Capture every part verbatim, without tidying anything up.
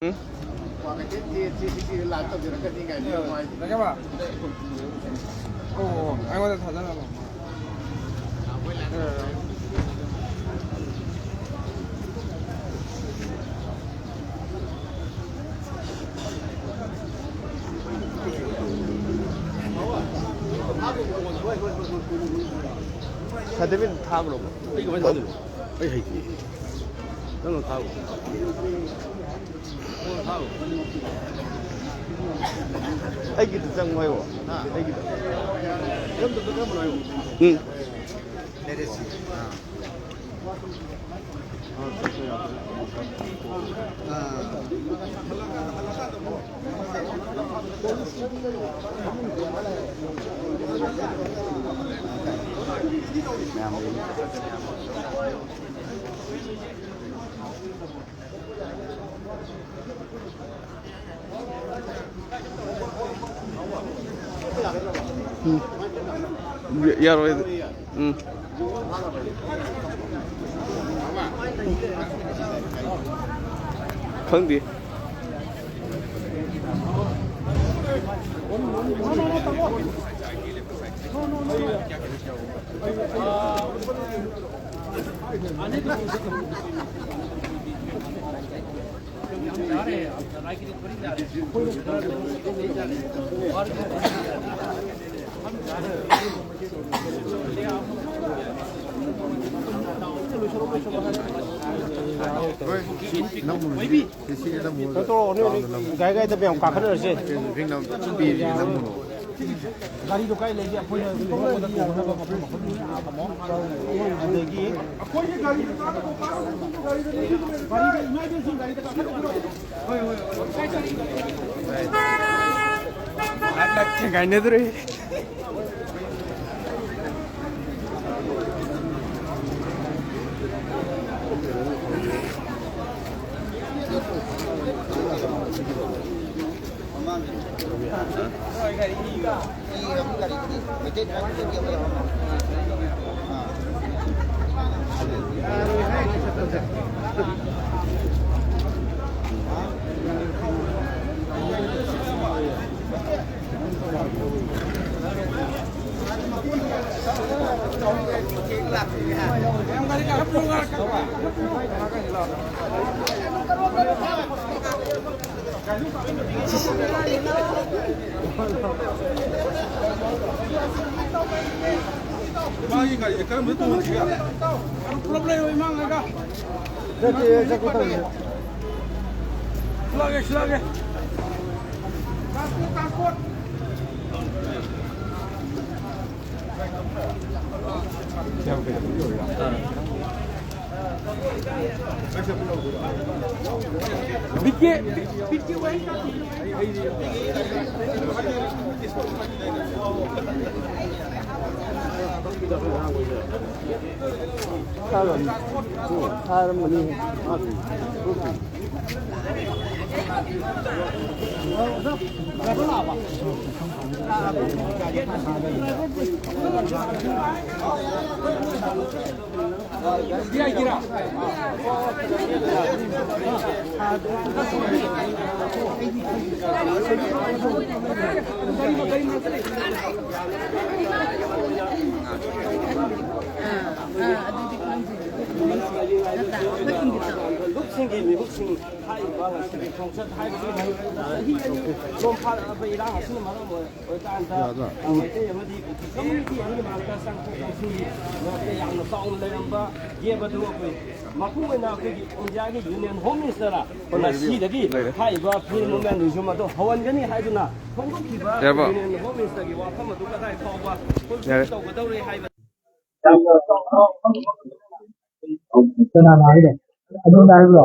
ꯎꯝ? Kwakeithel ꯊꯦꯠ ꯊꯦꯠ ꯊꯦꯠ ꯊꯦꯠ live ꯇꯧꯖꯔꯛꯀꯅꯤ ꯀꯥꯏꯅ ꯅꯨꯡꯉꯥꯏ-, ꯂꯩꯀꯥꯏꯕ꯫ ꯑꯣ, ꯑꯣ, ꯑꯩꯉꯣꯟꯗ ꯊꯥꯖꯜꯂꯛꯑꯣ꯫ ꯁꯥꯔꯇꯤꯐꯤꯀꯦꯠ ꯊꯥꯈ꯭ꯔꯕꯣ? ꯑꯩ ꯀꯃꯥꯏꯅ ꯊꯥꯗꯣꯏꯅꯣ? ꯑꯩ ꯍꯩꯇꯦ꯫ ꯅꯪꯅ ꯊꯥꯈꯣ꯫ ꯑꯩꯒꯤꯗ ꯆꯪꯉꯣ ꯍꯥꯏꯌꯣ꯫ ꯍꯥ? ꯑꯩꯒꯤꯗ꯫ ꯅꯪꯒꯤꯗꯣ ꯀꯔꯝꯕꯅꯣ ꯍꯥꯏꯌꯣ꯫ ꯎꯝ꯫ ꯂꯩꯔꯦ ꯁꯤ꯫ ꯑꯥ꯫ ꯑꯥ꯫ ꯃꯌꯥꯝ ꯂꯩ꯫ ꯎꯝ꯫ ꯌꯥꯔꯣꯏ꯫ ꯎꯝ꯫ ꯈꯪꯗꯦ꯫ ꯍꯣꯏ, ꯅꯝꯃꯨꯅꯨ꯫ ꯁꯤ, ꯁꯤ ꯅꯝꯃꯨꯅꯨ꯫ ꯀꯩꯅꯣ ꯇꯧꯔꯣ, ꯅꯣꯏ ꯒꯥꯔꯤ ꯒꯥꯔꯤꯗ ꯃꯌꯥꯝ ꯀꯥꯈꯠꯅꯔꯁꯦ꯫ ꯐꯤꯡ, ꯐꯤꯡ ꯅꯝ-, ꯁꯨꯝ ꯄꯤꯔꯤ, ꯅꯝꯃꯨꯅꯨ꯫ ꯒꯥꯔꯤꯗꯣ ꯀꯥꯏ ꯂꯩꯒꯦ? ꯑꯩꯈꯣꯏꯅ ꯇꯣꯡꯅꯕ ꯃꯐꯝ, ꯃꯐꯝ ꯊꯝꯃꯣ꯫ ꯑꯗꯒꯤ ꯑꯩꯈꯣꯏꯒꯤ ꯒꯥꯔꯤꯗ ꯆꯥꯅꯕ ꯄꯥꯏꯔꯣ, ꯒꯥꯔꯤꯗ ꯂꯩꯔꯤꯗꯨ ꯒꯥꯔꯤꯗ ꯏꯃꯥ ꯏꯕꯦꯟꯁꯤꯡ ꯒꯥꯔꯤꯗ ꯀꯥꯈꯠꯂꯛꯄꯤꯔꯣ꯫ ꯍꯣꯏ, ꯍꯣꯏ, ꯍꯣꯏ꯫ ꯂꯥꯛ ꯂꯥꯛ ꯀꯥꯏꯅꯗ꯭ꯔꯦ꯫ ꯃꯥꯒꯤ ꯒꯥꯔꯤꯁꯦ ꯀꯔꯝꯕꯗ ꯇꯣꯡꯍꯟꯁꯤꯒꯦ? ꯄꯨꯂꯞ ꯂꯩꯔꯣ, ꯏꯃꯥꯡꯉꯒ꯫ ꯆꯠꯁꯦ, ꯆꯠꯀꯦ ꯇꯧꯔꯤꯁꯦ꯫ ꯁꯤꯂꯥꯒꯦ, ꯁꯤꯂꯥꯒꯦ꯫ Transport, transport. ꯂꯨꯞꯁꯤꯡꯒꯤ ꯃꯤꯍꯨꯠꯁꯤꯡ ꯍꯥꯏꯔꯤꯕ ꯉꯁꯤꯒꯤ ꯈꯣꯡꯆꯠ ꯍꯥꯏꯕꯁꯤ ꯆꯍꯤ ꯑꯅꯤ ꯌꯣꯝ ꯐꯥꯔꯛꯂꯕ ꯏꯔꯥꯡ ꯑꯁꯤꯅ ꯃꯔꯝ ꯑꯣꯏ-, ꯑꯣꯏꯔꯀꯥꯟꯗ, ꯌꯥꯗ꯭ꯔꯥ? ꯑ, ꯃꯩꯇꯩ ꯑꯃꯗꯤ ꯀꯨꯀꯤ ꯀꯝꯃ꯭ꯌꯨꯅꯤꯇꯤ ꯑꯅꯤꯒꯤ ꯃꯔꯛꯇ ꯆꯪꯊꯣꯛ ꯆꯪꯁꯤꯟꯒꯤ ꯃꯔꯛꯇ ꯌꯥꯝꯅ ꯆꯥꯎꯅ ꯂꯩꯔꯝꯕ gap ꯑꯗꯨ ꯑꯩꯈꯣꯏ ꯃꯄꯨꯡ ꯑꯣꯏꯅ ꯑꯩꯈꯣꯏꯒꯤ ꯏꯟꯗꯤꯌꯥꯒꯤ ꯌꯨꯅꯤꯌꯟ ꯍꯣꯝ ꯃꯤꯅꯤꯁꯇꯔꯅ ꯉꯁꯤꯗꯒꯤ ꯍꯥꯏꯔꯤꯕ free movement resume ꯑꯗꯨ ꯍꯧꯍꯟꯒꯅꯤ ꯍꯥꯏꯗꯨꯅ ꯐꯣꯡꯗꯣꯛꯈꯤꯕ ꯌꯥꯔꯕꯣ? ꯌꯨꯅꯤꯌꯟ ꯍꯣꯝ ꯃꯤꯅꯤꯁꯇꯔꯒꯤ ꯋꯥꯐꯝ ꯑꯗꯨ ꯀꯗꯥꯏ ꯐꯥꯎꯕ fulfill ꯌꯥꯔꯦ꯫ ꯇꯧꯒꯗꯧꯔꯦ ꯍꯥꯏꯕ ꯀꯅꯥꯅ ꯍꯥꯏꯅꯣ? ꯑꯗꯨꯝꯅ ꯍꯥꯏꯕ꯭ꯔꯣ?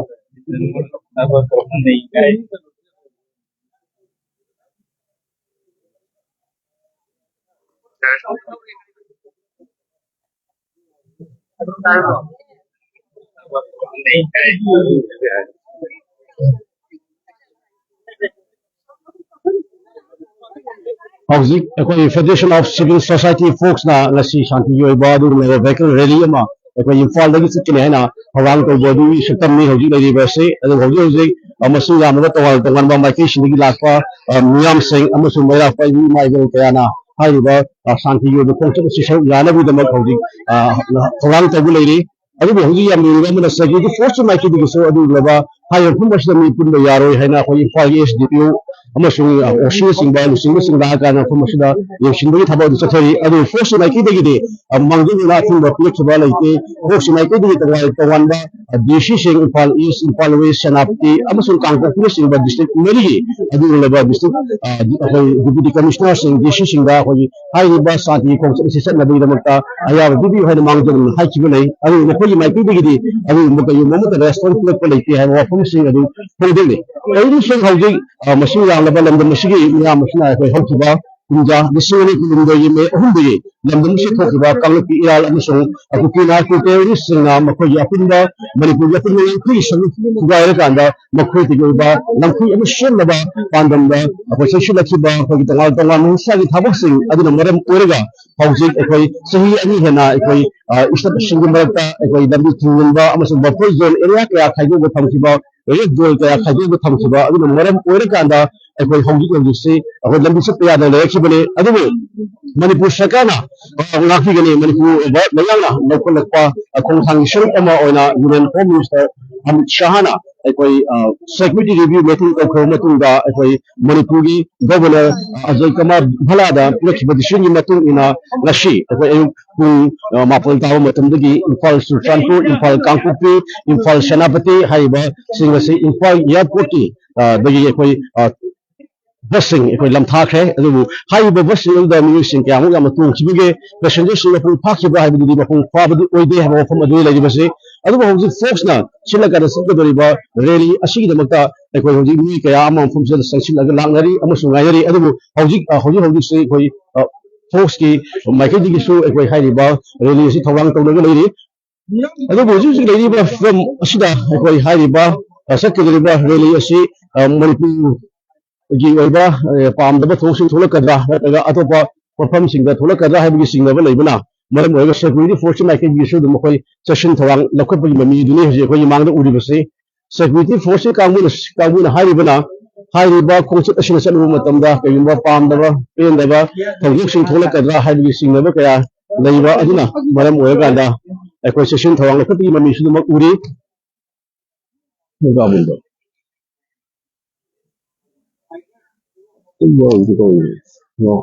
ꯍꯧꯖꯤꯛ ꯑꯩꯈꯣꯏ Federation of Civil Society Folks ꯅ ꯉꯁꯤ ꯁꯥꯟꯇꯤꯒꯤ ꯑꯣꯏꯕ ꯑꯗꯨꯒꯨꯝꯂꯕ vehicle rally ꯑꯃ ꯑꯩꯈꯣꯏ ꯏꯝꯐꯥꯜꯗꯒꯤ ꯆꯠꯀꯅꯤ ꯍꯥꯏꯅ ꯊꯧꯔꯥꯡ ꯇꯧꯕ ꯑꯗꯨꯒꯤ ꯁꯛꯇꯝꯅꯤ ꯍꯧꯖꯤꯛ ꯂꯩꯔꯤꯕ ꯑꯁꯤ꯫ ꯑꯗꯨ ꯍꯧꯖꯤꯛ ꯍꯧꯖꯤꯛ, ꯑ, ꯃꯁꯤꯡ ꯌꯥꯝꯂꯕ ꯇꯣꯉꯥꯟ ꯇꯣꯉꯥꯟꯕ ꯃꯥꯏꯀꯩꯁꯤꯡꯗꯒꯤ ꯂꯥꯛꯄ, ꯑ, ꯃꯤꯌꯥꯝꯁꯤꯡ ꯑꯃꯁꯨꯡ ꯃꯩꯔꯥ ꯄꯥꯏꯕꯤ ꯏꯃꯥ ꯏꯕꯦꯜ ꯀꯌꯥꯅ ꯍꯥꯏꯔꯤꯕ, ꯑ, ꯁꯥꯟꯇꯤꯒꯤ ꯑꯣꯏꯕ ꯈꯣꯡꯆꯠ ꯑꯁꯤ ꯁꯔꯨꯛ ꯌꯥꯅꯕꯒꯤꯗꯃꯛ ꯍꯧꯖꯤꯛ, ꯑ, ꯊꯧꯔꯥꯡ ꯇꯧꯕ ꯂꯩꯔꯤ꯫ ꯑꯗꯨꯕꯨ ꯍꯧꯖꯤꯛ ꯌꯥꯝ ꯂꯨꯔꯤꯕ ꯑꯃꯅ security force ꯀꯤ ꯃꯥꯏꯀꯩꯗꯒꯤꯁꯨ ꯑꯗꯨꯒꯨꯝꯂꯕ ꯍꯥꯏꯔꯤꯕ ꯃꯐꯝ ꯑꯁꯤꯗ ꯃꯤ ꯄꯨꯟꯕ ꯌꯥꯔꯣꯏ ꯍꯥꯏꯅ ꯑꯩꯈꯣꯏ ꯏꯝꯐꯥꯜꯒꯤ ꯑꯦꯁ ꯗꯤ ꯄꯤ ꯑꯣ ꯑꯃꯁꯨꯡ ꯑꯣ ꯁꯤꯅꯆꯤꯡꯕ ꯂꯨꯆꯤꯡꯕꯁꯤꯡ ꯂꯥꯛꯑꯀꯥꯟꯗ ꯃꯐꯝ ꯑꯁꯤꯗ ꯌꯦꯡꯁꯤꯟꯕꯒꯤ ꯊꯕꯛ ꯑꯗꯨ ꯆꯠꯊꯔꯤ꯫ ꯑꯗꯨ ꯐꯣꯔꯁꯀꯤ ꯃꯥꯏꯀꯩꯗꯒꯤꯗꯤ ꯃꯥꯡꯖꯧꯅꯅ ꯑꯊꯤꯡꯕ ꯄꯤꯔꯛꯈꯤꯕ ꯂꯩꯇꯦ꯫ ꯐꯣꯔꯁꯀꯤ ꯃꯥꯏꯀꯩꯗꯒꯤ ꯇꯣꯉꯥꯟ ꯇꯣꯉꯥꯟꯕ ꯗꯤ ꯁꯤꯁꯤꯡ, ꯏꯝꯐꯥꯜ ꯏꯁ, ꯏꯝꯐꯥꯜ ꯋꯦꯁ, ꯁꯦꯅꯥꯄꯇꯤ ꯑꯃꯁꯨꯡ ꯀꯥꯡꯄꯣꯛꯄꯤꯅꯆꯤꯡꯕ ꯗꯤꯁꯇ꯭ꯔꯤꯛ ꯃꯔꯤꯒꯤ ꯑꯗꯨꯒꯨꯝꯂꯕ ꯗꯤꯁꯇ꯭ꯔꯤꯛ ꯑꯩꯈꯣꯏ ꯗꯤꯄꯨꯇꯤ ꯀꯃꯤꯁꯅꯔꯁꯤꯡ, ꯗꯤ ꯁꯤꯁꯤꯡꯗ ꯑꯩꯈꯣꯏꯒꯤ ꯍꯥꯏꯔꯤꯕ ꯁꯥꯟꯇꯤꯒꯤ ꯈꯣꯡꯆꯠ ꯑꯁꯤ ꯆꯠꯅꯕꯒꯤꯗꯃꯛꯇ ꯑꯌꯥꯕ ꯄꯤꯕꯤꯌꯨ ꯍꯥꯏꯅ ꯃꯥꯡꯖꯧꯅꯅ ꯍꯥꯏꯈꯤꯕ ꯂꯩ꯫ ꯑꯗꯨꯕꯨ ꯃꯈꯣꯏꯒꯤ ꯃꯥꯏꯀꯩꯗꯒꯤꯗꯤ ꯑꯗꯨꯒꯨꯝꯕ ꯀꯩꯒꯨꯝꯕ ꯑꯃꯠꯇ ꯔꯦꯁꯄꯣꯟꯁ ꯄꯤꯔꯛꯄ ꯂꯩꯇꯦ ꯍꯥꯏꯕ ꯋꯥꯐꯝꯁꯤꯡ ꯑꯗꯨ ꯐꯣꯡꯗꯣꯛꯂꯤ꯫ ꯇꯧꯔꯤꯕꯁꯤꯡ ꯍꯧꯖꯤꯛ, ꯑ, ꯃꯁꯤꯡ ꯌꯥꯝꯂꯕ ꯂꯝꯗꯝ ꯑꯁꯤꯒꯤ ꯃꯤꯌꯥꯝ ꯑꯁꯤꯅ ꯑꯩꯈꯣꯏ ꯍꯧꯈꯤꯕ ꯀꯨꯝꯖꯥ ꯂꯤꯁꯤꯡ ꯑꯅꯤ ꯀꯨꯟꯍꯨꯝꯗꯣꯏꯒꯤ ꯃꯦ ꯑꯍꯨꯝꯗꯒꯤ ꯂꯝꯗꯝ ꯑꯁꯤꯗ ꯊꯣꯛꯈꯤꯕ ꯀꯥꯡꯂꯨꯞꯀꯤ ꯏꯔꯥꯜ ꯑꯃꯁꯨꯡ ꯀꯨꯀꯤ ꯅꯥꯔꯀꯣ ꯇꯦꯔꯣꯔꯤꯁꯁꯤꯡꯅ ꯃꯈꯣꯏꯒꯤ ꯑꯄꯨꯟꯕ ꯃꯅꯤꯄꯨꯔꯒꯤ ꯑꯄꯨꯟꯕ ꯉꯝꯈꯩꯒꯤ ꯁꯔꯨꯛ ꯊꯨꯒꯥꯏꯔꯀꯥꯟꯗ ꯃꯈꯣꯏꯗꯒꯤ ꯑꯣꯏꯕ ꯉꯝꯈꯩ ꯑꯃ ꯁꯦꯝꯅꯕ ꯄꯥꯟꯗꯝꯗ ꯑꯩꯈꯣꯏ ꯆꯪꯁꯤꯜꯂꯛꯈꯤꯕ ꯑꯩꯈꯣꯏꯒꯤ ꯇꯣꯉꯥꯟ ꯇꯣꯉꯥꯟꯕ ꯍꯤꯡꯁꯥꯒꯤ ꯊꯕꯛꯁꯤꯡ ꯑꯗꯨꯅ ꯃꯔꯝ ꯑꯣꯏꯔꯒ ꯍꯧꯖꯤꯛ ꯑꯩꯈꯣꯏ ꯆꯍꯤ ꯑꯅꯤ ꯍꯦꯟꯅ ꯑꯩꯈꯣꯏ, ꯑ, ꯏꯁꯇꯦꯠꯁꯤꯡꯒꯤ ꯃꯔꯛꯇ ꯑꯩꯈꯣꯏ ꯂꯝꯕꯤ ꯊꯤꯡꯖꯤꯟꯕ ꯑꯃꯁꯨꯡ ꯕꯐꯔ ꯖꯣꯟ ꯑꯦꯔꯤꯌꯥ ꯀꯌꯥ ꯈꯥꯏꯗꯣꯛꯑꯒ ꯊꯝꯈꯤꯕ, ꯔꯦꯗ ꯖꯣꯟ ꯀꯌꯥ ꯈꯥꯏꯗꯣꯛꯑꯒ ꯊꯝꯈꯤꯕ ꯑꯗꯨꯅ ꯃꯔꯝ ꯑꯣꯏꯔꯀꯥꯟꯗ ꯑꯩꯈꯣꯏ ꯍꯧꯖꯤꯛ ꯍꯧꯖꯤꯛꯁꯤ ꯑꯩꯈꯣꯏ ꯂꯝꯕꯤ ꯆꯠꯄ ꯌꯥꯗꯅ ꯂꯩꯔꯛꯈꯤꯕꯅꯤ꯫ ꯑꯗꯨꯕꯨ ꯃꯅꯤꯄꯨꯔ ꯁꯔꯀꯥꯔꯅ, ꯑ, ꯉꯥꯛꯄꯤꯒꯅꯤ, ꯃꯅꯤꯄꯨꯔ ꯂꯩꯉꯥꯛꯅ ꯂꯧꯈꯠꯂꯛꯄ, ꯑ, ꯈꯣꯡꯊꯥꯡꯒꯤ ꯁꯔꯨꯛ ꯑꯃ ꯑꯣꯏꯅ ꯌꯨꯅꯤꯌꯟ ꯍꯣꯝ ꯃꯤꯅꯤꯁꯇꯔ ꯑꯃꯤꯠ ꯁꯥꯍꯅ ꯑꯩꯈꯣꯏ, ꯑ, ꯁꯦꯀ꯭ꯌꯨꯔꯤꯇꯤ ꯔꯤꯚꯤꯌꯨ ꯃꯤꯇꯤꯡ ꯇꯧꯈ꯭ꯔꯕ ꯃꯇꯨꯡꯗ ꯑꯩꯈꯣꯏ ꯃꯅꯤꯄꯨꯔꯒꯤ ꯒꯚꯔꯅꯔ ꯑꯖꯣꯏ ꯀꯃꯥꯔ ꯚꯂꯥꯗ ꯄꯤꯔꯛꯈꯤꯕ ꯗꯤꯁꯤꯖꯟꯒꯤ ꯃꯇꯨꯡ ꯏꯟꯅ ꯉꯁꯤ ꯑꯩꯈꯣꯏ ꯑꯌꯨꯛ ꯄꯨꯡ, ꯑ, ꯃꯥꯄꯜ ꯇꯥꯕ ꯃꯇꯝꯗꯒꯤ ꯏꯝꯐꯥꯜ ꯆꯨꯔꯆꯥꯟꯄꯨꯔ, ꯏꯝꯐꯥꯜ ꯀꯥꯡꯄꯣꯛꯄꯤ, ꯏꯝꯐꯥꯜ ꯁꯦꯅꯥꯄꯇꯤ ꯍꯥꯏꯔꯤꯕꯁꯤꯡ ꯑꯁꯤ ꯏꯝꯐꯥꯜ ꯑꯦꯌꯥꯔꯄꯣꯔꯠꯀꯤ, ꯑ, ꯗꯒꯤ ꯑꯩꯈꯣꯏ, ꯑ, ꯕꯁꯁꯤꯡ ꯑꯩꯈꯣꯏ ꯂꯝꯊꯥꯈ꯭ꯔꯦ꯫ ꯑꯗꯨꯕꯨ ꯍꯥꯏꯔꯤꯕ ꯕꯁꯁꯤꯡ ꯑꯗꯨꯗ ꯃꯤꯑꯣꯏꯁꯤꯡ ꯀꯌꯥꯃꯨꯛ ꯌꯥꯝꯅ ꯇꯣꯡꯈꯤꯕꯒꯦ, ꯄꯦꯁꯦꯟꯖꯔꯁꯤꯡ ꯃꯄꯨꯡ ꯐꯥꯈꯤꯕ꯭ꯔꯥ ꯍꯥꯏꯕꯗꯨꯗꯤ ꯃꯄꯨꯡ ꯐꯥꯕꯗꯤ ꯑꯣꯏꯗꯦ ꯍꯥꯏꯕ ꯋꯥꯐꯝ ꯑꯗꯨ ꯂꯩꯔꯤꯕꯁꯤ꯫ ꯑꯗꯨꯕꯨ ꯍꯧꯖꯤꯛ ꯐꯣꯔꯁꯅ ꯁꯤꯜꯂꯀꯥꯟꯗ ꯆꯠꯀꯗꯧꯔꯤꯕ ꯔꯦꯂꯤ ꯑꯁꯤꯒꯤꯗꯃꯛꯇ ꯑꯩꯈꯣꯏ ꯍꯧꯖꯤꯛ ꯃꯤ ꯀꯌꯥ ꯑꯃ ꯃꯐꯝꯁꯤꯗ ꯆꯪꯁꯤꯜꯂꯒ ꯂꯥꯛꯅꯔꯤ ꯑꯃꯁꯨꯡ ꯉꯥꯏꯅꯔꯤ꯫ ꯑꯗꯨꯕꯨ ꯍꯧꯖꯤꯛ, ꯑ, ꯍꯧꯖꯤꯛ ꯍꯧꯖꯤꯛꯁꯤ ꯑꯩꯈꯣꯏ, ꯑ, ꯐꯣꯔꯁꯀꯤ ꯃꯥꯏꯀꯩꯗꯒꯤꯁꯨ ꯑꯩꯈꯣꯏ ꯍꯥꯏꯔꯤꯕ ꯔꯦꯂꯤ ꯑꯁꯤ ꯊꯧꯔꯥꯡ ꯇꯧꯔꯒ ꯂꯩꯔꯤ꯫ ꯑꯗꯨꯕꯨ ꯍꯧꯖꯤꯛ ꯍꯧꯖꯤꯛ ꯂꯩꯔꯤꯕ ꯐꯤꯕꯝ ꯑꯁꯤꯗ ꯑꯩꯈꯣꯏ ꯍꯥꯏꯔꯤꯕ, ꯑ, ꯆꯠꯀꯗꯧꯔꯤꯕ ꯔꯦꯂꯤ ꯑꯁꯤ, ꯑ, ꯃꯅꯤꯄꯨꯔꯒꯤ ꯑꯣꯏꯕ, ꯑ, ꯄꯥꯝꯗꯕ ꯊꯧꯑꯣꯡꯁꯤꯡ ꯊꯣꯛꯂꯛꯀꯗ꯭ꯔꯥ ꯅꯠꯇ꯭ꯔꯒ ꯑꯇꯣꯞꯄ ꯃꯐꯝꯁꯤꯡꯗ ꯊꯣꯛꯂꯛꯀꯗ꯭ꯔꯥ ꯍꯥꯏꯕꯒꯤ ꯆꯤꯡꯅꯕ ꯂꯩꯕꯅ ꯃꯔꯝ ꯑꯣꯏꯔꯒ ꯁꯦꯀ꯭ꯌꯨꯔꯤꯇꯤ ꯐꯣꯔꯁꯀꯤ ꯃꯥꯏꯀꯩꯗꯒꯤꯁꯨ ꯑꯗꯨꯝ ꯑꯩꯈꯣꯏ ꯆꯦꯛꯁꯤꯟ ꯊꯧꯔꯥꯡ ꯂꯧꯈꯠꯄꯒꯤ ꯃꯃꯤꯗꯨꯅꯤ ꯍꯧꯖꯤꯛ ꯑꯩꯈꯣꯏꯒꯤ ꯃꯥꯡꯗ ꯎꯔꯤꯕꯁꯤ꯫ ꯁꯦꯀ꯭ꯌꯨꯔꯤꯇꯤ ꯐꯣꯔꯁꯀꯤ ꯀꯥꯡꯕꯨꯅ, ꯀꯥꯡꯕꯨꯅ ꯍꯥꯏꯔꯤꯕꯅ ꯍꯥꯏꯔꯤꯕ ꯈꯣꯡꯆꯠ ꯑꯁꯤꯗ ꯆꯠꯂꯨꯕ ꯃꯇꯝꯗ ꯀꯔꯤꯒꯨꯝꯕ ꯄꯥꯝꯗꯕ, ꯄꯦꯟꯗꯕ ꯊꯧꯗꯣꯛꯁꯤꯡ ꯊꯣꯛꯂꯛꯀꯗ꯭ꯔꯥ ꯍꯥꯏꯕꯒꯤ ꯆꯤꯡꯅꯕ ꯀꯌꯥ ꯂꯩꯕ ꯑꯗꯨꯅ ꯃꯔꯝ ꯑꯣꯏꯔꯀꯥꯟꯗ ꯑꯩꯈꯣꯏ ꯆꯦꯛꯁꯤꯟ ꯊꯧꯔꯥꯡ ꯂꯧꯈꯠꯄꯒꯤ ꯃꯃꯤꯁꯨ ꯑꯗꯨꯃꯛ ꯎꯔꯤ꯫ ꯅꯣꯏ ꯀꯥ ꯃꯨꯟꯗꯣ꯫ ꯇꯨꯝꯕ ꯍꯧꯔꯗꯤ ꯀꯧꯏꯅꯦ꯫ ꯅꯣ꯫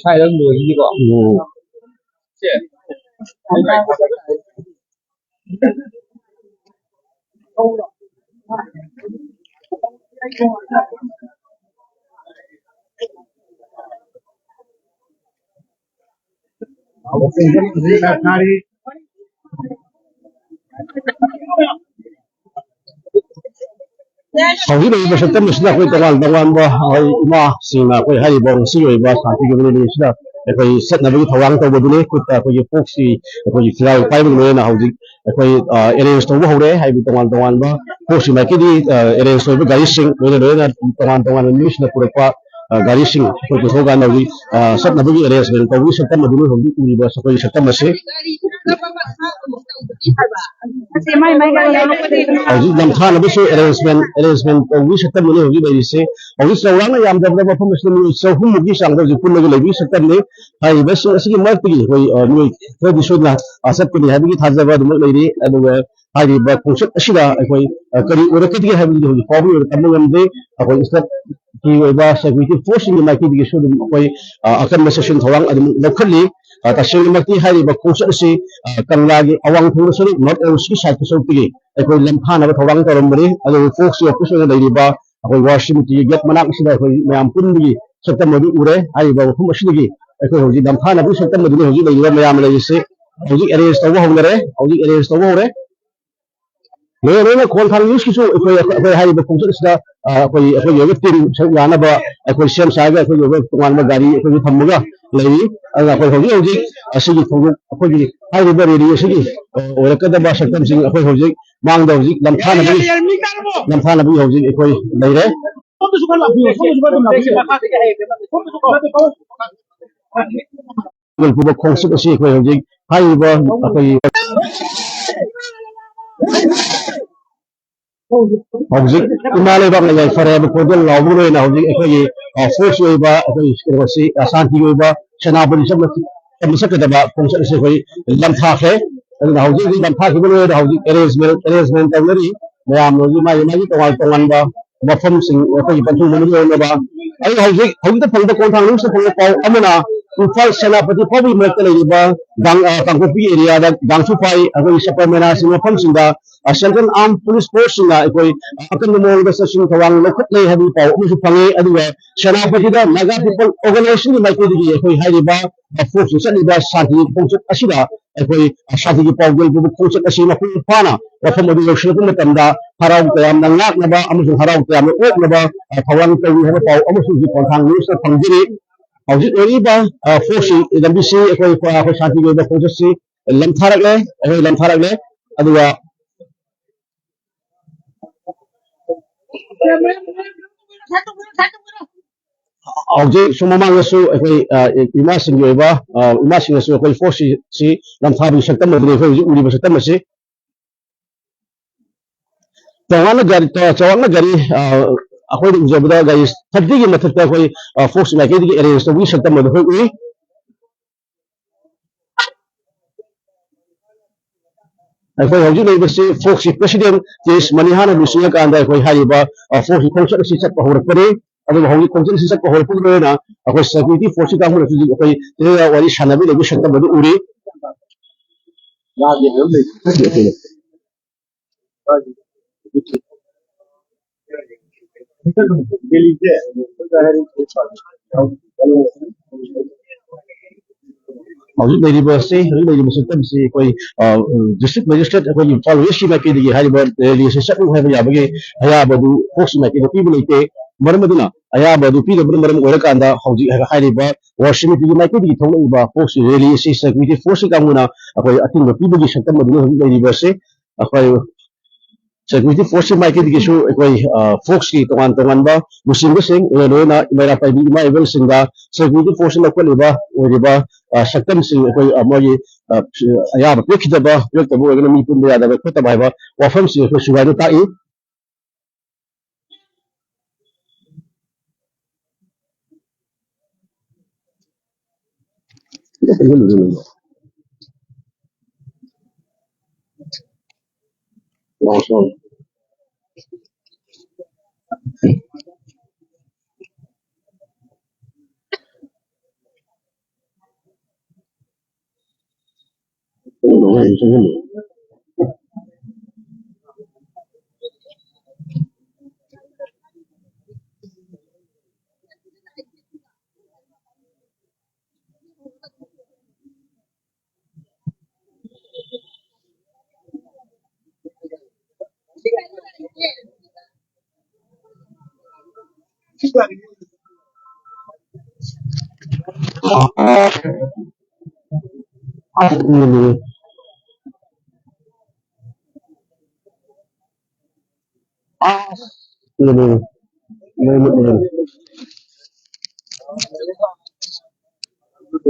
ꯁ꯭ꯋꯥꯏꯗ ꯂꯣꯏꯈꯤꯅꯤꯀꯣ꯫ ꯎꯝ꯫ ꯁꯦ꯫ ꯍꯧꯖꯤꯛ ꯂꯩꯔꯤꯕ ꯁꯛꯇꯝ ꯑꯁꯤꯗ ꯑꯩꯈꯣꯏ ꯇꯣꯉꯥꯟ ꯇꯣꯉꯥꯟꯕ ꯑꯩꯈꯣꯏ ꯏꯃꯥꯁꯤꯡꯅ ꯑꯩꯈꯣꯏ ꯍꯥꯏꯔꯤꯕ ꯉꯁꯤꯒꯤ ꯑꯣꯏꯕ ꯁꯥꯟꯇꯤꯒꯤ ꯃꯅꯤꯄꯨꯔ ꯑꯁꯤꯗ ꯑꯩꯈꯣꯏ ꯆꯠꯅꯕꯒꯤ ꯊꯧꯔꯥꯡ ꯇꯧꯕꯗꯨꯅꯤ꯫ ꯈꯨꯠꯇ ꯑꯩꯈꯣꯏꯒꯤ ꯐꯣꯛꯁꯤ ꯑꯩꯈꯣꯏꯒꯤ ꯐꯤꯔꯥꯜ ꯄꯥꯏꯕꯒꯤ ꯂꯣꯏꯅꯅ ꯍꯧꯖꯤꯛ ꯑꯩꯈꯣꯏ, ꯑ, arrange ꯇꯧꯕ ꯍꯧꯔꯦ꯫ ꯍꯥꯏꯕꯗꯤ ꯇꯣꯉꯥꯟ ꯇꯣꯉꯥꯟꯕ ꯐꯣꯛꯁꯀꯤ ꯃꯥꯏꯀꯩꯗꯒꯤ, ꯑ, arrange ꯇꯧꯔꯤꯕ ꯒꯥꯔꯤꯁꯤꯡ, ꯂꯣꯏꯅ ꯂꯣꯏꯅꯅ ꯇꯣꯉꯥꯟ ꯇꯣꯉꯥꯟꯕ ꯃꯤꯑꯣꯏꯁꯤꯡꯅ ꯄꯨꯔꯛꯄ, ꯑ, ꯒꯥꯔꯤꯁꯤꯡ ꯑꯩꯈꯣꯏ ꯄꯨꯊꯣꯛꯑꯀꯥꯟꯗ ꯍꯧꯖꯤꯛ, ꯑ, ꯆꯠꯅꯕꯒꯤ arrangement ꯇꯧꯕꯒꯤ ꯁꯛꯇꯝ ꯑꯗꯨꯅꯤ ꯍꯧꯖꯤꯛ ꯎꯔꯤꯕ ꯑꯩꯈꯣꯏꯒꯤ ꯁꯛꯇꯝ ꯑꯁꯤ꯫ ꯍꯧꯖꯤꯛ ꯅꯝꯊꯥꯅꯕꯁꯨ arrangement, arrangement ꯇꯧꯕꯒꯤ ꯁꯛꯇꯝ ꯑꯗꯨꯅꯤ ꯍꯧꯖꯤꯛ ꯂꯩꯔꯤꯁꯦ꯫ ꯍꯧꯖꯤꯛ ꯆꯥꯎꯔꯥꯛꯅ ꯌꯥꯝꯗ꯭ꯔꯕꯗ ꯃꯐꯝ ꯑꯁꯤꯗ ꯃꯤꯑꯣꯏ ꯆꯍꯨꯝꯃꯨꯛꯀꯤ ꯆꯥꯡꯗ ꯍꯧꯖꯤꯛ ꯄꯨꯜꯂꯒ ꯂꯩꯕꯒꯤ ꯁꯛꯇꯝꯅꯤ꯫ ꯍꯥꯏꯔꯤꯕꯁꯤꯡ ꯑꯁꯤꯒꯤ ꯃꯔꯛꯇꯒꯤ ꯑꯩꯈꯣꯏ, ꯑ, ꯃꯤꯑꯣꯏ ꯈꯔꯗꯤ ꯁꯣꯏꯗꯅ, ꯑ, ꯆꯠꯀꯅꯤ ꯍꯥꯏꯕꯒꯤ ꯊꯥꯖꯕ ꯑꯗꯨꯃꯛ ꯂꯩꯔꯤ꯫ ꯑꯗꯨꯒ ꯍꯥꯏꯔꯤꯕ ꯈꯣꯡꯆꯠ ꯑꯁꯤꯗ ꯑꯩꯈꯣꯏ, ꯑ, ꯀꯔꯤ ꯑꯣꯏꯔꯛꯀꯗꯒꯦ ꯍꯥꯏꯕꯗꯨꯗꯤ ꯍꯧꯖꯤꯛ ꯐꯥꯎꯕꯒꯤ ꯑꯣꯏꯅ ꯇꯝꯕ ꯉꯝꯗꯦ꯫ ꯑꯩꯈꯣꯏ ꯏꯁꯇꯦꯠꯀꯤ ꯑꯣꯏꯕ security forceꯁꯤꯡꯒꯤ ꯃꯥꯏꯀꯩꯗꯒꯤꯁꯨ ꯑꯗꯨꯝ ꯑꯩꯈꯣꯏ, ꯑ, ꯑꯀꯟꯕ ꯆꯦꯛꯁꯤꯟ ꯊꯧꯔꯥꯡ ꯑꯗꯨꯝ ꯂꯧꯈꯠꯂꯤ꯫ ꯑ, ꯇꯁꯦꯡꯅꯃꯛꯇꯤ ꯍꯥꯏꯔꯤꯕ ꯈꯣꯡꯆꯠ ꯑꯁꯤ, ꯑ, ꯀꯪꯂꯥꯒꯤ ꯑꯋꯥꯡ ꯊꯪꯕ ꯁꯔꯨꯛ, North Eastꯀꯤ side ꯁꯔꯨꯛꯇꯒꯤ ꯑꯩꯈꯣꯏ ꯂꯝꯊꯥꯅꯕ ꯊꯧꯔꯥꯡ ꯇꯧꯔꯝꯕꯅꯤ꯫ ꯑꯗꯨꯕꯨ forceꯀꯤ office ꯑꯣꯏꯅ ꯂꯩꯔꯤꯕ ꯑꯩꯈꯣꯏ ꯋꯥꯔ ꯁꯤꯃꯤꯇ꯭ꯔꯤꯒꯤ gate ꯃꯅꯥꯛ ꯑꯁꯤꯗ ꯑꯩꯈꯣꯏ ꯃꯌꯥꯝ ꯄꯨꯟꯕꯒꯤ ꯁꯛꯇꯝ ꯑꯗꯨ ꯎꯔꯦ꯫ ꯍꯥꯏꯔꯤꯕ ꯃꯐꯝ ꯑꯁꯤꯗꯒꯤ ꯑꯩꯈꯣꯏ ꯍꯧꯖꯤꯛ ꯂꯝꯊꯥꯅꯕꯒꯤ ꯁꯛꯇꯝ ꯑꯗꯨꯅꯤ ꯍꯧꯖꯤꯛ ꯂꯩꯔꯤꯕ ꯃꯌꯥꯝ ꯂꯩꯔꯤꯁꯦ꯫ ꯍꯧꯖꯤꯛ arrange ꯇꯧꯕ ꯍꯧꯅꯔꯦ꯫ ꯍꯧꯖꯤꯛ arrange ꯇꯧꯕ ꯍꯧꯔꯦ꯫ ꯂꯣꯏꯅ ꯂꯣꯏꯅ ꯈꯣꯡꯊꯥꯡ ꯅ꯭ꯌꯨꯁꯀꯤꯁꯨ ꯑꯩꯈꯣꯏ ꯑꯩꯈꯣꯏ ꯍꯥꯏꯔꯤꯕ ꯈꯣꯡꯆꯠ ꯑꯁꯤꯗ, ꯑ, ꯑꯩꯈꯣꯏ ꯑꯩꯈꯣꯏꯒꯤ ꯑꯣꯏꯕ ꯇꯤꯝ ꯁꯔꯨꯛ ꯌꯥꯅꯕ ꯑꯩꯈꯣꯏ ꯁꯦꯝ ꯁꯥꯔꯒ ꯑꯩꯈꯣꯏꯒꯤ ꯑꯣꯏꯕ ꯇꯣꯉꯥꯟꯕ ꯒꯥꯔꯤ ꯑꯩꯈꯣꯏꯒꯤ ꯊꯝꯃꯒ ꯂꯩꯔꯤ꯫ ꯑꯗꯨꯅ ꯑꯩꯈꯣꯏ ꯍꯧꯖꯤꯛ ꯍꯧꯖꯤꯛ ꯑꯁꯤꯒꯤ ꯈꯣꯡꯎꯞ ꯑꯩꯈꯣꯏꯒꯤ ꯍꯥꯏꯔꯤꯕ ꯔꯦꯂꯤ ꯑꯁꯤꯒꯤ, ꯑ, ꯑꯣꯏꯔꯛꯀꯗꯕ ꯁꯛꯇꯝꯁꯤꯡ ꯑꯩꯈꯣꯏ ꯍꯧꯖꯤꯛ ꯃꯥꯡꯗ ꯍꯧꯖꯤꯛ ꯂꯝꯊꯥꯅꯕꯒꯤ ꯂꯝꯊꯥꯅꯕꯒꯤ ꯍꯧꯖꯤꯛ ꯑꯩꯈꯣꯏ ꯂꯩꯔꯦ꯫ ꯄꯨꯕ ꯈꯣꯡꯆꯠ ꯑꯁꯤ ꯑꯩꯈꯣꯏ ꯍꯧꯖꯤꯛ ꯍꯥꯏꯔꯤꯕ ꯑꯩꯈꯣꯏꯒꯤ ꯍꯧꯖꯤꯛ ꯏꯃꯥ ꯂꯩꯕꯥꯛꯅ ꯌꯥꯏꯐꯔꯦ ꯍꯥꯏꯕ ꯈꯣꯟꯖꯦꯜ ꯂꯥꯎꯕꯒ ꯂꯣꯏꯅ ꯍꯧꯖꯤꯛ ꯑꯩꯈꯣꯏꯒꯤ, ꯑ, ꯐꯣꯔꯁꯀꯤ ꯑꯣꯏꯕ ꯑꯩꯈꯣꯏꯒꯤ ꯀꯩꯅꯣꯁꯤ, ꯑ, ꯁꯥꯟꯇꯤꯒꯤ ꯑꯣꯏꯕ ꯁꯦꯅꯥꯄꯇꯤ ꯆꯠꯅ-, ꯆꯠꯅ ꯆꯠꯀꯗꯕ ꯈꯣꯡꯆꯠ ꯑꯁꯤ ꯑꯩꯈꯣꯏ ꯂꯝꯊꯥꯈ꯭ꯔꯦ꯫ ꯑꯗꯨꯅ ꯍꯧꯖꯤꯛ ꯍꯧꯖꯤꯛ ꯂꯝꯊꯥꯈꯤꯕ ꯂꯣꯏꯔꯦ꯫ ꯍꯧꯖꯤꯛ ꯑꯦꯔꯦꯟꯖꯃꯦꯟ ꯑꯦꯔꯦꯟꯖꯃꯦꯟ ꯇꯧꯅꯔꯤ꯫ ꯃꯌꯥꯝꯅ ꯍꯧꯖꯤꯛ ꯃꯥꯒꯤ ꯃꯥꯒꯤ ꯇꯣꯉꯥꯟ ꯇꯣꯉꯥꯟꯕ ꯃꯐꯝꯁꯤꯡ ꯑꯩꯈꯣꯏꯒꯤ ꯄꯟꯊꯨꯡ ꯑꯃꯗ ꯌꯧꯅꯕ꯫ ꯑꯩ ꯍꯧꯖꯤꯛ ꯍꯧꯖꯤꯛꯇ ꯐꯪꯕ ꯈꯣꯡꯊꯥꯡ ꯅ꯭ꯌꯨꯁꯇ ꯐꯪꯕ ꯄꯥꯎ ꯑꯃꯅ ꯏꯝꯐꯥꯜ ꯁꯦꯅꯥꯄꯇꯤ ꯐꯥꯎꯕꯒꯤ ꯃꯔꯛꯇ ꯂꯩꯔꯤꯕ ꯀꯥꯡ-, ꯑ, ꯀꯥꯡꯄꯣꯛꯄꯤ ꯑꯦꯔꯤꯌꯥꯗ ꯀꯥꯡꯁꯨꯄꯥꯏ ꯑꯩꯈꯣꯏꯒꯤ ꯁꯄꯔ ꯃꯦꯅꯥꯁꯤꯡ ꯃꯐꯝꯁꯤꯡꯗ ꯁꯦꯟꯇ꯭ꯔꯦꯜ ꯑꯥꯔꯝ ꯄꯨꯂꯤꯁ ꯐꯣꯔꯁꯁꯤꯡꯅ ꯑꯩꯈꯣꯏ ꯑꯀꯟꯕ ꯃꯑꯣꯡꯗ ꯆꯦꯛꯁꯤꯟ ꯊꯧꯔꯥꯡ ꯂꯧꯈꯠꯂꯦ ꯍꯥꯏꯕꯒꯤ ꯄꯥꯎ ꯑꯃꯁꯨ ꯐꯪꯉꯤ꯫ ꯑꯗꯨꯒ ꯁꯦꯅꯥꯄꯇꯤꯗ ꯅꯥꯒꯥ ꯄꯤꯄꯜ ꯑꯣꯔꯒꯅꯥꯏꯖꯦꯁꯟꯒꯤ ꯃꯥꯏꯀꯩꯗꯒꯤ ꯑꯩꯈꯣꯏ ꯍꯥꯏꯔꯤꯕ ꯐꯣꯔꯁꯁꯤꯡ ꯆꯠꯂꯤꯕ ꯁꯥꯟꯇꯤꯒꯤ ꯈꯣꯡꯆꯠ ꯑꯁꯤꯗ ꯑꯩꯈꯣꯏ ꯁꯥꯟꯇꯤꯒꯤ ꯄꯥꯎꯖꯦꯜ ꯄꯨꯕ ꯈꯣꯡꯆꯠ ꯑꯁꯤ ꯃꯄꯨꯡ ꯐꯥꯅ ꯃꯐꯝ ꯑꯗꯨ ꯌꯧꯁꯤꯜꯂꯛꯄ ꯃꯇꯝꯗ ꯍꯔꯥꯎ ꯇꯌꯥꯝꯅ ꯉꯥꯛꯅꯕ ꯑꯃꯁꯨꯡ ꯍꯔꯥꯎ ꯇꯌꯥꯝꯅ ꯑꯣꯛꯅꯕ ꯊꯧꯔꯥꯡ ꯇꯧꯔꯤ ꯍꯥꯏꯕ ꯄꯥꯎ ꯑꯃꯁꯨ ꯍꯧꯖꯤꯛ ꯈꯣꯡꯊꯥꯡ ꯅ꯭ꯌꯨꯁꯇ ꯐꯪꯖꯔꯤ꯫ ꯍꯧꯖꯤꯛ ꯑꯣꯏꯔꯤꯕ, ꯑ, ꯐꯣꯔꯁꯁꯤ, ꯂꯝꯕꯤꯁꯤ ꯑꯩꯈꯣꯏ, ꯑꯩꯈꯣꯏ ꯁꯥꯟꯇꯤꯒꯤ ꯑꯣꯏꯕ ꯈꯣꯡꯆꯠꯁꯤ ꯂꯝꯊꯥꯔꯛꯂꯦ, ꯑꯩꯈꯣꯏ ꯂꯝꯊꯥꯔꯛꯂꯦ꯫ ꯑꯗꯨꯒ ꯍꯧꯖꯤꯛ ꯁꯨꯝ ꯃꯃꯥꯡꯗꯁꯨ ꯑꯩꯈꯣꯏ, ꯑ, ꯏꯃꯥꯁꯤꯡꯒꯤ ꯑꯣꯏꯕ, ꯑ, ꯏꯃꯥꯁꯤꯡꯅꯁꯨ ꯑꯩꯈꯣꯏ ꯐꯣꯔꯁꯁꯤ ꯂꯝꯊꯥꯕꯒꯤ ꯁꯛꯇꯝ ꯑꯗꯨꯅꯤ ꯑꯩꯈꯣꯏ ꯍꯧꯖꯤꯛ ꯎꯔꯤꯕ ꯁꯛꯇꯝ ꯑꯁꯤ꯫ ꯆꯥꯎꯔꯥꯛꯅ ꯒꯥꯔꯤ, ꯆꯥꯎꯔꯥꯛꯅ ꯒꯥꯔꯤ, ꯑ, ꯑꯩꯈꯣꯏꯅ ꯎꯖꯕꯗ ꯒꯥꯔꯤ ꯊꯥꯔꯇꯤꯒꯤ ꯃꯊꯛꯇ ꯑꯩꯈꯣꯏ, ꯑ, ꯐꯣꯔꯁ ꯃꯥꯏꯀꯩꯗꯒꯤ ꯑꯦꯔꯦꯟꯖ ꯇꯧꯕꯒꯤ ꯁꯛꯇꯝ ꯑꯗꯨ ꯑꯩꯈꯣꯏ ꯎꯏ꯫ ꯑꯩꯈꯣꯏ ꯍꯧꯖꯤꯛ ꯂꯩꯔꯤꯕꯁꯤ ꯐꯣꯔꯁꯀꯤ ꯄ꯭ꯔꯦꯁꯤꯗꯦꯟ ꯀꯦ ꯑꯦꯁ ꯃꯅꯤꯍꯥꯅ ꯂꯨꯆꯤꯡꯉꯀꯥꯟꯗ ꯑꯩꯈꯣꯏ ꯍꯥꯏꯔꯤꯕ, ꯑ, ꯐꯣꯔꯁꯀꯤ ꯈꯣꯡꯆꯠ ꯑꯁꯤ ꯆꯠꯄ ꯍꯧꯔꯛꯄꯅꯤ꯫ ꯑꯗꯨꯕꯨ ꯍꯧꯖꯤꯛ ꯈꯣꯡꯆꯠ ꯑꯁꯤ ꯆꯠꯄ ꯍꯧꯔꯛꯄꯒꯤ ꯑꯣꯏꯅ ꯑꯩꯈꯣꯏ ꯁꯦꯀ꯭ꯌꯨꯔꯤꯇꯤ ꯐꯣꯔꯁꯀꯤ ꯀꯥꯡꯕꯨꯅꯁꯨ ꯍꯧꯖꯤꯛ ꯑꯩꯈꯣꯏ ꯇꯦꯔꯦꯔꯥ ꯋꯥꯔꯤ ꯁꯥꯟꯅꯕꯤ ꯂꯩꯕ ꯁꯛꯇꯝ ꯑꯗꯨ ꯎꯔꯤ꯫ ꯍꯧꯖꯤꯛ ꯂꯩꯔꯤꯕ ꯑꯁꯤ, ꯍꯧꯖꯤꯛ ꯂꯩꯔꯤꯕ ꯁꯛꯇꯝꯁꯤ ꯑꯩꯈꯣꯏ, ꯑ, district magistrate ꯑꯩꯈꯣꯏꯒꯤ ꯏꯝꯐꯥꯜ ꯋꯦꯁꯀꯤ ꯃꯥꯏꯀꯩꯗꯒꯤ ꯍꯥꯏꯔꯤꯕ rally ꯑꯁꯤ ꯆꯠꯂꯨ ꯍꯥꯏꯕ ꯌꯥꯕꯒꯤ ꯑꯌꯥꯕ ꯑꯗꯨ ꯐꯣꯛꯁꯀꯤ ꯃꯥꯏꯀꯩꯗ ꯄꯤꯕ ꯂꯩꯇꯦ꯫ ꯃꯔꯝ ꯑꯗꯨꯅ ꯑꯌꯥꯕ ꯑꯗꯨ ꯄꯤꯗꯕꯅ ꯃꯔꯝ ꯑꯣꯏꯔꯀꯥꯟꯗ ꯍꯧꯖꯤꯛ ꯍꯥꯏꯔꯤꯕ ꯋꯥꯔ ꯁꯤꯃꯤꯇꯤꯒꯤ ꯃꯥꯏꯀꯩꯗꯒꯤ ꯊꯣꯛꯂꯛꯏꯕ ꯐꯣꯛꯁꯀꯤ rally ꯑꯁꯤ security forceꯀꯤ ꯀꯥꯡꯕꯨꯅ ꯑꯩꯈꯣꯏ ꯑꯊꯤꯡꯕ ꯄꯤꯕꯒꯤ ꯁꯛꯇꯝ ꯑꯗꯨꯅ ꯍꯧꯖꯤꯛ ꯂꯩꯔꯤꯕ ꯑꯁꯤ꯫ ꯑꯩꯈꯣꯏ security forceꯀꯤ ꯃꯥꯏꯀꯩꯗꯒꯤꯁꯨ ꯑꯩꯈꯣꯏ, ꯑ, ꯐꯣꯛꯁꯀꯤ ꯇꯣꯉꯥꯟ ꯇꯣꯉꯥꯟꯕ ꯂꯨꯆꯤꯡꯕꯁꯤꯡ, ꯂꯣꯏꯅ ꯂꯣꯏꯅ ꯏꯃꯥ ꯏꯔꯥ ꯄꯥꯏꯕꯤ ꯏꯃꯥ ꯏꯕꯦꯜꯁꯤꯡꯗ security forceꯅ ꯂꯧꯈꯠꯂꯤꯕ ꯑꯣꯏꯔꯤꯕ, ꯑ, ꯁꯛꯇꯝꯁꯤꯡ ꯑꯩꯈꯣꯏ, ꯑ, ꯃꯣꯏꯒꯤ, ꯑ, ꯑꯌꯥꯕ ꯄꯤꯔꯛꯈꯤꯗꯕ, ꯄꯤꯔꯛꯇꯕ ꯑꯣꯏꯔꯒꯅ ꯃꯤ ꯄꯨꯟꯕ ꯌꯥꯗꯕ ꯈꯣꯠꯇꯕ ꯍꯥꯏꯕ ꯋꯥꯐꯝꯁꯤꯡ ꯑꯩꯈꯣꯏ ꯁꯨꯒꯥꯏꯅ ꯇꯥꯛꯏ꯫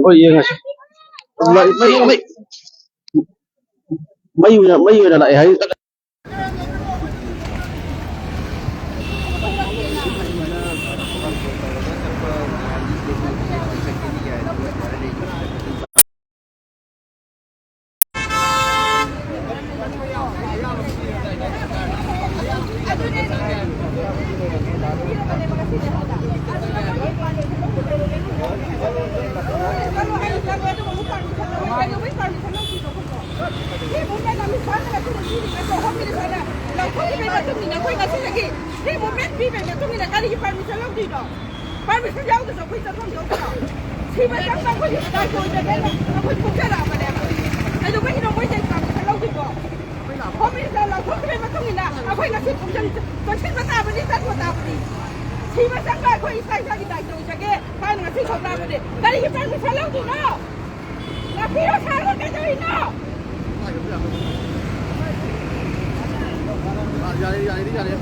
ꯍꯣꯏ, ꯌꯦꯡꯉꯁꯤ꯫ ꯃꯩ, ꯃꯩ, ꯃꯩ, ꯃꯩ ꯑꯣꯏꯅ, ꯃꯩ ꯑꯣꯏꯅ ꯂꯥꯛꯑꯦ ꯍꯥꯏ꯫ ꯁꯤ ꯃꯨꯚꯃꯦꯟ ꯑꯃ ꯁꯥꯟꯅꯔꯛꯄꯗ ꯃꯤꯁꯤꯡ ꯑꯁꯦ ꯍꯣꯝ ꯃꯤꯅꯤꯁꯇꯔꯅ ꯂꯧꯊꯣꯛꯈꯤꯕꯒꯤ ꯃꯇꯨꯡ ꯏꯟꯅ ꯑꯩꯈꯣꯏ ꯉꯁꯤꯗꯒꯤ ꯁꯤ ꯃꯨꯚꯃꯦꯟ ꯄꯤꯕꯒꯤ ꯃꯇꯨꯡ ꯏꯟꯅ ꯀꯔꯤꯒꯤ ꯄꯔꯃꯤꯁꯟ ꯂꯧꯗꯣꯏꯅꯣ? ꯄꯔꯃꯤꯁꯟ ꯌꯥꯎꯗ꯭ꯔꯁꯨ ꯑꯩꯈꯣꯏ ꯆꯠꯐꯝ ꯊꯣꯛꯇ꯭ꯔꯣ? ꯁꯤ ꯃꯇꯝꯗ ꯑꯩꯈꯣꯏꯒꯤ ꯁꯨꯃꯥꯏꯅ ꯇꯧꯗꯅ ꯑꯩꯈꯣꯏ ꯊꯣꯛꯆꯔꯛꯑꯕꯅꯦ꯫ ꯀꯩꯗꯧꯕꯒꯤꯅꯣ ꯃꯣꯏ ꯆꯩ ꯄꯥꯝꯕꯁꯦ ꯂꯧꯗ꯭ꯔꯤꯕꯣ? ꯍꯣꯝ ꯃꯤꯅꯤꯁꯇꯔ ꯂꯧꯊꯣꯛꯈꯤꯕꯒꯤ ꯃꯇꯨꯡ ꯏꯟꯅ ꯑꯩꯈꯣꯏ ꯉꯁꯤ ꯊꯣꯛꯆꯔꯤꯁꯦ꯫ ꯆꯪꯁꯤꯟꯕ ꯇꯥꯕꯅꯤ, ꯆꯪꯕ ꯇꯥꯕꯅꯤ꯫ ꯁꯤꯕ ꯆꯪꯕ ꯑꯩꯈꯣꯏ ꯏꯁꯥ ꯏꯁꯥꯒꯤ ꯗꯥꯏꯇ ꯑꯣꯏꯖꯒꯦ ꯍꯥꯏꯅ ꯉꯁꯤ ꯊꯣꯛꯂꯛꯑꯕꯅꯦ꯫ ꯀꯔꯤꯒꯤ ꯄꯥꯔꯃꯤꯁꯟ ꯂꯧꯗ꯭ꯔꯤꯅꯣ? ꯂꯥꯛꯄꯤꯔꯣ ꯁꯥꯔꯒ ꯀꯩꯗꯧꯔꯤꯅꯣ? ꯌꯥꯔꯦ, ꯌꯥꯔꯦ, ꯌꯥꯔꯦ꯫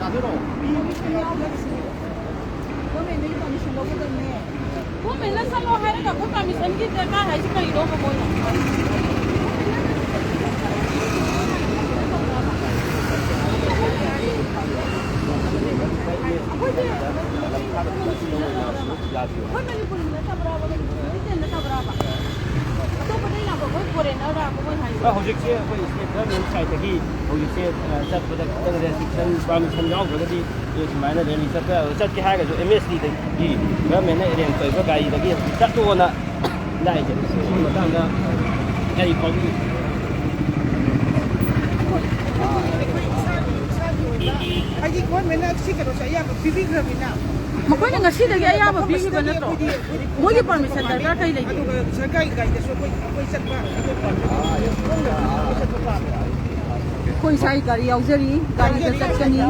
ꯌꯥꯗꯣꯏꯔꯣ? ꯒꯣꯔꯃꯦꯟꯅ ꯆꯠꯂꯣ ꯍꯥꯏꯔꯒ ꯑꯩꯈꯣꯏ ꯄꯥꯔꯃꯤꯁꯟꯒꯤ ꯗꯔꯀꯥꯔ ꯍꯥꯏꯁꯦ ꯀꯔꯤꯅꯣꯕ ꯃꯣꯏꯅ? ꯑꯩꯈꯣꯏꯁꯦ ꯑꯩꯈꯣꯏ ꯃꯅꯤꯄꯨꯔꯤ ꯅꯠꯇꯕ꯭ꯔꯥꯕ? ꯃꯅꯤꯄꯨꯔꯤ ꯅꯠꯇꯕ꯭ꯔꯥꯕ? ꯑꯇꯣꯞꯄꯗꯩ ꯂꯥꯛꯄ ꯑꯩꯈꯣꯏ ꯐꯣꯔꯦꯟꯅꯔ ꯂꯥꯛꯄ ꯃꯣꯏ ꯍꯥꯏꯁꯦ? ꯑ, ꯍꯧꯖꯤꯛꯁꯦ ꯑꯩꯈꯣꯏ ꯁ꯭ꯇꯦꯠ ꯒꯚꯔꯟꯃꯦꯟ ꯁꯥꯏꯠꯇꯒꯤ ꯍꯧꯖꯤꯛꯁꯦ, ꯑ, ꯆꯠꯄꯗ ꯈꯤꯇꯪ ꯔꯦꯁꯇ꯭ꯔꯤꯛꯁꯟ, ꯄꯥꯔꯃꯤꯁꯟ ꯌꯥꯎꯗ꯭ꯔꯒꯗꯤ ꯑꯗꯨ ꯁꯨꯃꯥꯏꯅ ꯔꯦꯂꯤ ꯆꯠꯄ ꯌꯥꯔꯣꯏ꯫ ꯆꯠꯀꯦ ꯍꯥꯏꯔꯒꯁꯨ ꯑꯦꯝ ꯑꯦꯁ ꯇꯤꯗꯒꯤ ꯒꯚꯔꯟꯃꯦꯟꯅ ꯑꯦꯔꯦꯟꯖ ꯇꯧꯔꯤꯕ ꯒꯥꯔꯤꯗꯒꯤ ꯍꯧꯖꯤꯛ ꯆꯠꯂꯣꯅ ꯂꯥꯛꯏꯁꯦ꯫ ꯁꯤꯒꯤ ꯃꯇꯥꯡꯗ ꯀꯔꯤ ꯐꯥꯎꯕꯤ? ꯍꯥꯏꯗꯤ ꯒꯣꯔꯃꯦꯟꯅ ꯁꯤ ꯀꯩꯅꯣꯁꯦ ꯑꯌꯥꯕ ꯄꯤꯕꯤꯈ꯭ꯔꯕꯅꯤꯅ꯫ ꯃꯈꯣꯏꯅ ꯉꯁꯤꯗꯒꯤ ꯑꯌꯥꯕ ꯄꯤꯈꯤꯕ ꯅꯠꯇ꯭ꯔꯣ? ꯑꯩꯈꯣꯏꯗꯤ ꯃꯣꯏꯒꯤ ꯄꯥꯔꯃꯤꯁꯟ ꯗꯔꯀꯥꯔ ꯀꯩ ꯂꯩꯒꯦ? ꯑꯗꯨꯒ ꯁꯔꯀꯥꯔꯒꯤ ꯒꯥꯔꯤꯗꯁꯨ ꯑꯩꯈꯣꯏ, ꯑꯩꯈꯣꯏ ꯆꯠꯄ, ꯑꯩꯈꯣꯏ ꯄꯥꯝꯃꯤ꯫ ꯑꯩꯈꯣꯏ ꯆꯠꯄ ꯄꯥꯝꯃꯤ꯫ ꯑꯩꯈꯣꯏ ꯏꯁꯥꯒꯤ ꯒꯥꯔꯤ ꯌꯥꯎꯖꯔꯤ, ꯒꯥꯔꯤꯗ ꯆꯠꯀꯅꯤ꯫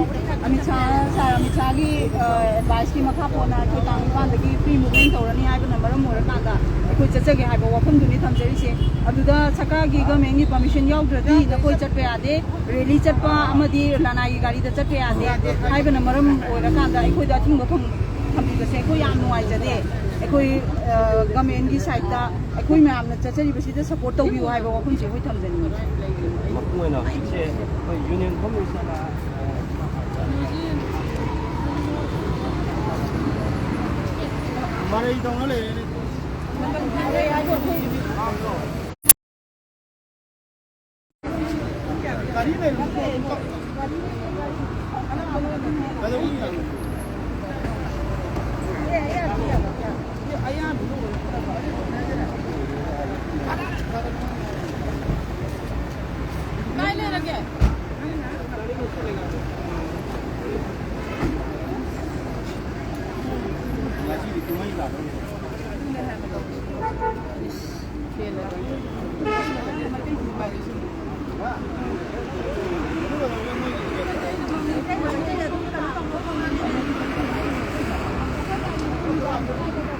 ꯑꯃꯤꯠ ꯁꯥꯍ, ꯁꯥꯔ ꯑꯃꯤꯠ ꯁꯥꯍꯒꯤ, ꯑ, ꯑꯦꯗꯚꯥꯏꯁꯀꯤ ꯃꯈꯥ ꯄꯣꯟꯅ ꯑꯩꯈꯣꯏ ꯇꯥꯡ ꯅꯤꯄꯥꯟꯗꯒꯤ ꯐ꯭ꯔꯤ ꯃꯨꯚꯃꯦꯟ ꯇꯧꯔꯅꯤ ꯍꯥꯏꯕꯅ ꯃꯔꯝ ꯑꯣꯏꯔꯀꯥꯟꯗ ꯑꯩꯈꯣꯏ ꯆꯠꯆꯒꯦ ꯍꯥꯏꯕ ꯋꯥꯐꯝꯗꯨꯅꯤ ꯊꯝꯖꯔꯤꯁꯦ꯫ ꯑꯗꯨꯗ ꯁꯔꯀꯥꯔꯒꯤ ꯒꯚꯔꯟꯃꯦꯟꯒꯤ ꯄꯥꯔꯃꯤꯁꯟ ꯌꯥꯎꯗ꯭ꯔꯗꯤ ꯅꯈꯣꯏ ꯆꯠꯄ ꯌꯥꯗꯦ, ꯔꯦꯂꯤ ꯆꯠꯄ ꯑꯃꯗꯤ ꯂꯅꯥꯏꯒꯤ ꯒꯥꯔꯤꯗ ꯆꯠꯄ ꯌꯥꯗꯦ ꯍꯥꯏꯕꯅ ꯃꯔꯝ ꯑꯣꯏꯔꯀꯥꯟꯗ ꯑꯩꯈꯣꯏꯗ ꯑꯊꯤꯡꯕ ꯐꯪ-, ꯊꯝꯕꯤꯕꯁꯦ ꯑꯩꯈꯣꯏ ꯌꯥꯝ ꯅꯨꯡꯉꯥꯏꯖꯗꯦ꯫ ꯑꯩꯈꯣꯏ, ꯑ, ꯒꯚꯔꯟꯃꯦꯟꯒꯤ ꯁꯥꯏꯠꯇ ꯑꯩꯈꯣꯏ ꯃꯌꯥꯝꯅ ꯆꯠꯆꯔꯤꯕꯁꯤꯗ ꯁꯞꯄꯣꯔꯠ ꯇꯧꯕꯤꯌꯨ ꯍꯥꯏꯕ ꯋꯥꯐꯝꯁꯦ ꯑꯩꯈꯣꯏ ꯊꯝꯖꯅꯤꯡꯉꯤ꯫ ꯃꯄꯨꯡ ꯑꯣꯏꯅ ꯍꯧꯖꯤꯛꯁꯦ ꯑꯩꯈꯣꯏ ꯌꯨꯅꯤꯌꯟ ꯍꯣꯝ ꯃꯤꯅꯤꯁꯇꯔꯅ ꯃꯔꯩ ꯇꯧꯅ ꯂꯩꯔꯦꯅꯦ꯫ ꯒꯥꯔꯤ ꯂꯩꯔꯝꯃꯗꯤ ꯀꯩꯗꯧꯅꯤ?